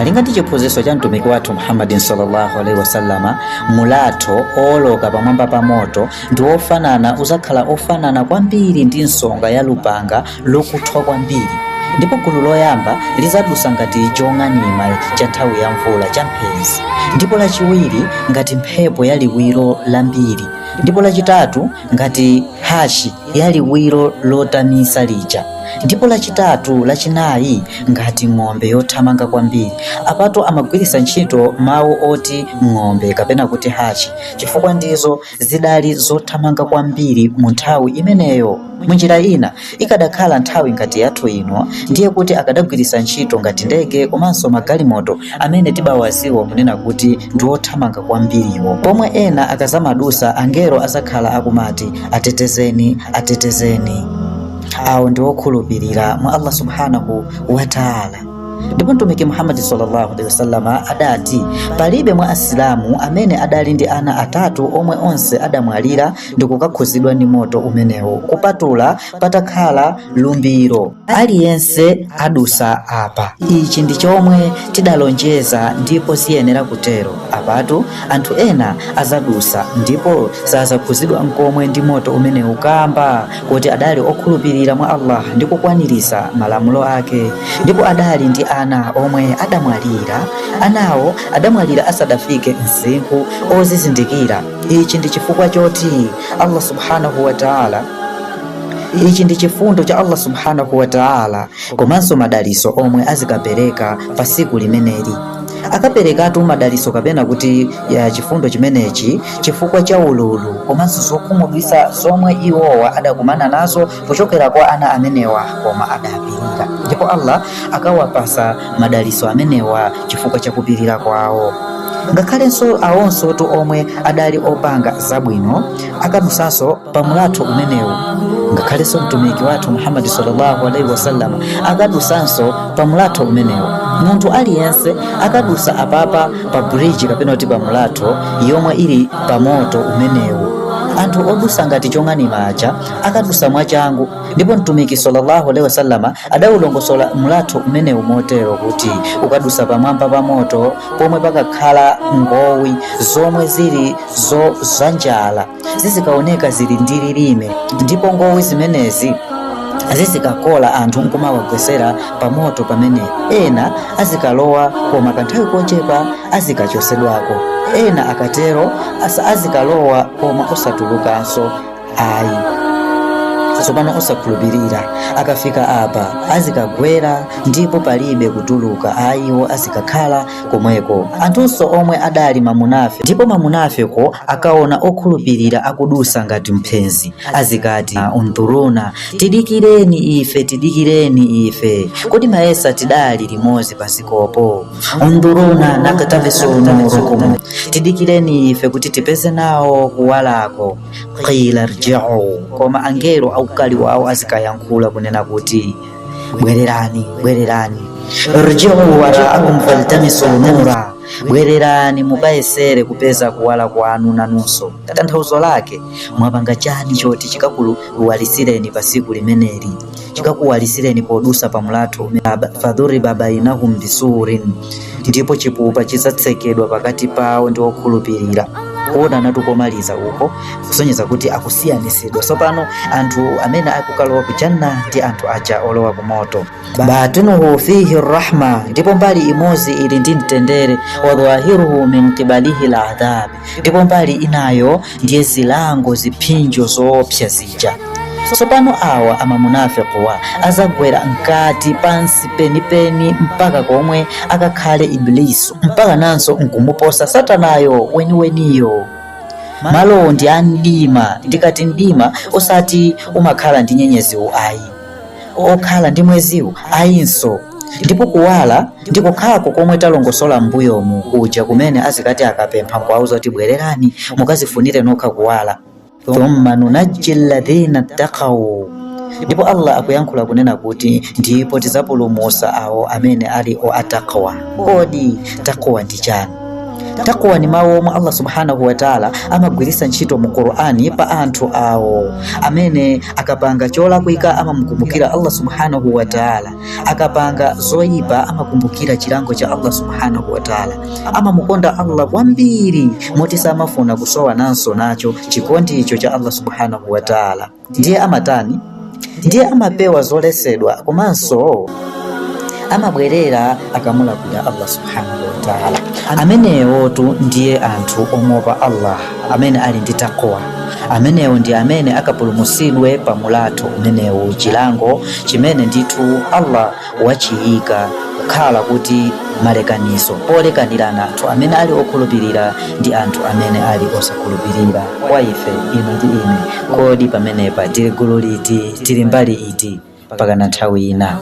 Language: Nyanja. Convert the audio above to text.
Malinga ndi chiphunzitso cha mtumiki wathu Muhammadin sallallahu alaihi wasallama, mulatho owoloka pamwamba pa moto ndi ofanana, uzakhala ofanana kwambiri ndi nsonga ya lupanga lokuthwa kwambiri, ndipo gulu loyamba lizadusa ngati chong'anima cha nthawi ya mvula cha mphenzi, ndipo lachiwiri ngati mphepo ya liwiro lambiri, ndipo lachitatu ngati hashi ya liwiro lotamisa lija, ndipo lachitatu, lachinayi ngati ng'ombe yothamanga kwambiri. Apato amagwiritsa ntchito mawu oti ng'ombe kapena kuti hachi chifukwa ndizo zidali zothamanga kwambiri mu nthawi imeneyo. Munjira ina, ikadakhala nthawi ngati yathu ino, ndiye kuti akadagwiritsa ntchito ngati ndege komanso magalimoto amene tibawaziwa kunena kuti ndi othamanga kwambiriwo. Pomwe ena akazamadusa, angelo azakhala akumati, "Atetezeni, atetezeni." Awo ndi okhulupirira mwa Allah subhanahu wa taala. Ndipo mtumiki Muhammadi sallallahu alaihi wasallama adati palibe mwa Asilamu amene adali ndi ana atatu omwe onse adamwalira ndi kukakhuzidwa ndi moto umenewo kupatula patakhala lumbiro. Aliyense adusa apa. Ichi ndi chomwe tidalonjeza ndipo ziyenera kutero. Apatu anthu ena azadusa ndipo sazakhuzidwa nkomwe ndi moto umenewu kamba kuti adali okhulupirira mwa Allah ndi kukwanirisa malamulo ake, ndipo adali ndi ana omwe adamwalira. Anawo adamwalira asadafike msinkhu ozizindikira. Ichi ndi chifukwa choti Allah subhanahu wa taala, ichi ndi chifundo cha Allah subhanahu wa taala komanso madaliso omwe azikapereka pa siku limeneli. Akaperekatu madaliso kapena kuti ya chifundo chimenechi chifukwa cha ululu komanso zokhumudwitsa zomwe iwowa adakumana nazo kuchokera kwa ana amenewa, koma adapirira, ndipo Allah akawapasa madaliso amenewa chifukwa cha kupirira kwawo. Ngakhalenso awonso tu omwe adali opanga zabwino akadusanso pa mulatho umenewu. Ngakhalenso mtumiki wathu Muhammadi sallallahu alaihi wasallam akadusanso pa mulatho umenewu. Munthu aliyense akadusa apapa pa bridge kapena kuti pa mulatho yomwe ili pa moto umenewu. Anthu odusa ngati chong'anima aja akadusa mwachangu, ndipo mtumiki sallallahu alaihi wasallama adawulongosola mulatho umenewu motero kuti ukadusa pamwamba pa moto pomwe pakakhala ngowi zomwe zili zo zanjala zizikaoneka zili ndi lilime, ndipo ngowi zimenezi zizikakola anthu nkumawagwesera pa moto pamene ena azikalowa koma kanthawi kochepa azikachosedwako. Ena akatero azikalowa koma osatulukanso ayi. Tsopano osakhulupirira akafika apa azikagwera ndipo palibe kutuluka ayiwo, azikakhala komweko. Anthunso omwe adali mamunafe, ndipo mamunafeko akaona okhulupirira akudusa ngati mphenzi azikati, "Undhuruna, tidikireni ife, tidikireni ife. Kodi mayesa tidali limodzi pasikopo? Undhuruna naktabisu nurukum, tidikireni ife kuti tipeze nawo kuwalako." Qila rji'u, koma angelo aukali wawo azikayankhula kunena kuti, "Bwererani, bwererani. Rji'u waraakum faltamisu nura, bwererani mukayesere kupeza kuwala kwanu nanunso." Tanthauzo lake, mwapanga chani choti chikakuwalisireni pa siku limeneli, chikakuwalisireni podusa pa mulatho? Fadhuriba bainahum bisurin, ndipo chipupa chidzatsekedwa pakati pawo ndi okhulupirira. Kuona natukomaliza uko kusonyeza kuti akusiyanisidwa tsopano anthu amene akukalowa ku janna ndi anthu aja olowa ku moto. Batinuhu fihi rahma, ndipo mbali imodzi ili ndi mtendere, wa dhahiruhu min qibalihi ladhab, ndipo mbali inayo ndiye zilango, ziphinjo zoopsa zija. Tsopano awa amamunafikuwa azagwera mkati pansi penipeni mpaka komwe akakhale Iblisu, mpaka nanso nkumuposa satanayo weniweniyo. Malowo ndi a mdima. Ndikati mdima, osati umakhala ndi nyenyeziwu ayi, okhala ndi mweziwu ayinso, ndipo kuwala ndikukhako komwe talongosola m'mbuyomu kuja kumene azikati akapempha nkuwauza kuti, "Bwererani mukazifunire nokha kuwala." Thumma nunajji alladhina ttaqaw, ndipo Allah akuyankhula kunena kuti ndipo tidzapulumutsa awo amene ali o ataqwa. Kodi taqwa ndi chani? Taqwa ni mawu omwe Allah subhanahu wataala amagwiritsa ntchito mu Qur'ani pa anthu awo amene akapanga cholakwika amamukumbukira Allah subhanahu wataala, akapanga zoyipa amakumbukira chilango cha Allah subhanahu wataala, amamukonda Allah kwambiri moti samafuna kusowa nanso nacho chikondicho cha Allah subhanahu wataala. Ndiye amatani? Ndiye amapewa zoletsedwa komanso amabwerera akamulakwira Allah subhanahu wataala. Amenewotu ndiye anthu omuopa Allah amene ali ndi taqwa. Amenewo ndi amene akapulumutsidwe pa mulatho umenewu, chilango chimene ndithu Allah wachiyika kukhala kuti malekaniso polekanirana anthu amene ali okhulupirira ndi anthu amene ali osakhulupirira. Kwa ife, inu ndi ine, kodi pamenepa tili gulu liti? Tili mbali iti? Pakana nthawi ina.